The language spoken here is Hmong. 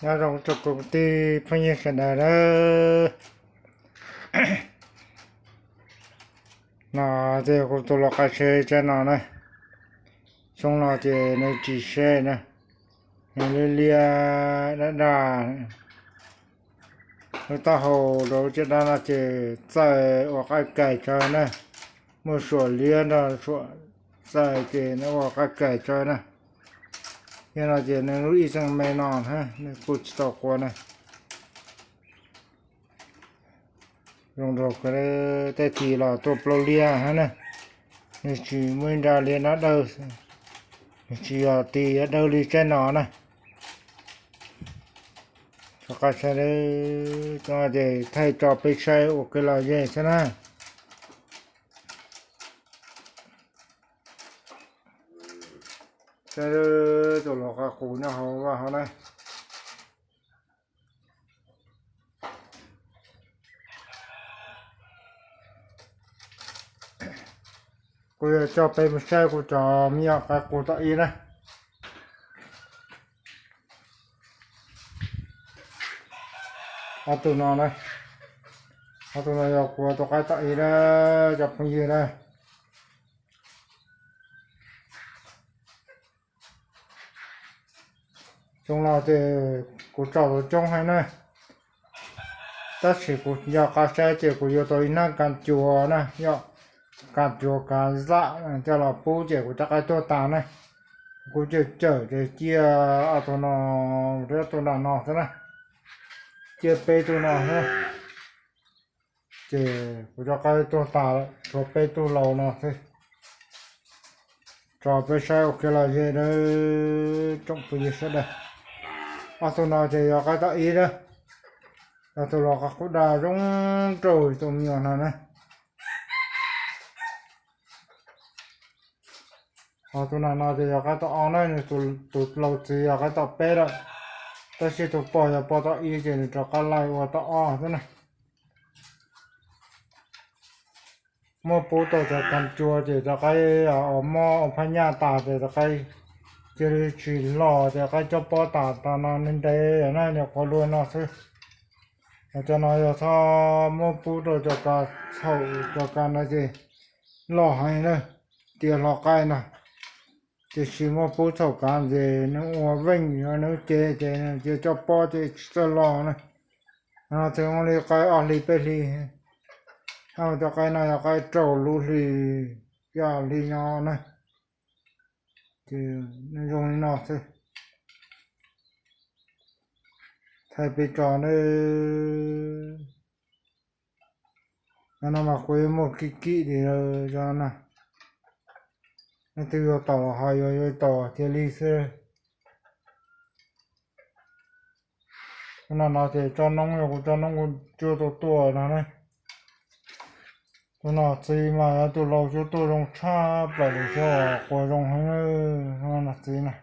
Nyob zoo txog kuv kwv tij phooj ywg sawv daws nawb. No ces kuv tus lau qaib tsheb tsaib no na, xyoo no ces nws tsis seb na, nws liab liab daj daj. Lub taub hau rau lub caj dab no ces txaws ua qaib kais tsawv na, muaj suam liab nrog suam txaws ces nws ua qaib kais tsawv na. Yog no ces nws lub ib xeem me no na, nws kuj tsis tau qua na. Zoo nraug tej tis los tuaj plaub liab hab na, nws tsis muaj ib nra liab nab dawb, nws tsis yog tis dawb li tsaib no na. Tso qab saib, ces thaij tso peb saib ua kev lom zem xwb na. Saib tus lau qaib qus nyob hauv vaj hauv na. Kuv yuav coj peb mus saib kuv cov me nyuam qaib qus tom ib na. Ob tug no na, ob tug no yog kuv tus qaib tom ib na, cov phooj ywg na. Xyoo no ces kuv tso tau coob heev na, tab sis kuv yog qab saib ces kuv yuav tau ib hnab kas cuas na, yog kas cuas kas zam coj los pub ces kuv cov qaib tuag tas na. Kuv cawm cawm ces cia ob tug no, ib tug nram no xwb na, cia peb tug no xwb. Ces kuv cov qaib tuag tas lawm, tshuav peb tug laus no xwb. Tso peb saib ua kev lom zem nawb tsoom phooj ywg sawv daws. Ob tug no ces yog qaib tom ib na, yog tus lau qaib qus daj zoo nraug tus me nyuam no na. Ho tus nram no ces yog qaib tom ob na, nws tus laus txiv yog qaib tom peb lawm, tab sis tus pog yog pog tom ib ces nws rov qab laij ua tom ob xwb na. Muab pub tau cov kas cuas ces cov qaib uas mob ua phab nyaj tas ces cov qaib cia li tsis hlo, cov qaib cob pob tas tas no ntev na, nyuam qhuav luaj no xwb. Cov no yog txhob muab pub rau cov kas txhaum, cov kas no ces loj heev na, tiav hlo qaib no. Tiam sis muab pub txhaum kav ces nws ua veej, nws cev ces nws cia cob pob ces tsis txawj loj na. No ces ua li qaib ob hlis peb hlis, cov qaib no yog qaib rau lub hlis, cov hlis no na. Ces zoo li no xwb. Thaij peb tso nawb. Cov no mas kuv yuav muag kim kim li cov no na. Leej twg yuav tom los ho yuav yuav tom cia li xwb. Tus no no ces tso noob, yog kuv tso noob kuv cuab tau tuaj no ne. Tus no txiv mas yog tus laus cuab tuaj zoo tshaj plaws li thiab, quas zoo heev no txiv na.